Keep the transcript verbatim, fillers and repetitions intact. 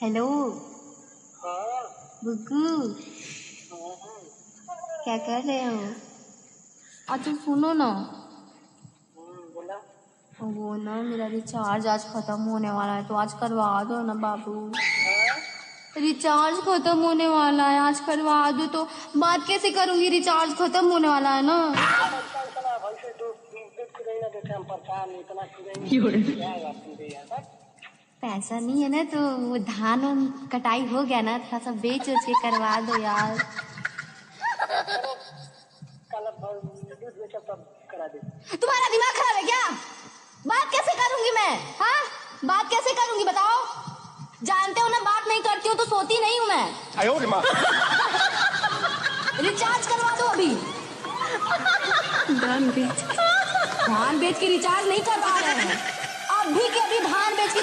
Hello. हाँ। गुग्गू। हाँ। क्या कर रहे हो? अच्छा सुनो ना। हम्म, बोला। वो ना, मेरा रिचार्ज आज खत्म होने वाला है, तो आज करवा दो ना बाबू। हाँ? रिचार्ज खत्म होने वाला है, आज करवा दो। तो बात कैसे करूंगी, रिचार्ज खत्म होने वाला है ना। पैसा उतना भाई से दो, दो, दो चुराई ना देते हम, परेशान, इतना चुराई नहीं, क्या बात नहीं यार, बस। पैसा नहीं है ना, तो वो धान उन कटाई हो गया ना, थोड़ा सा बेच उच के करवा दो यार। कल अब दूध बेचा तब करा दे। तुम्हारा दिमाग खराब है क्या? बात कैसे करूंगी मैं? हाँ, बात कैसे करूंगी बताओ? जानते हो ना, बात नहीं करती हूँ तो सोती नहीं हूँ मैं। रिचार्ज करवा दो अभी। धान बेच धान बेच के रिचार्ज नहीं करवा रहे हैं, अभी के अभी धान बेच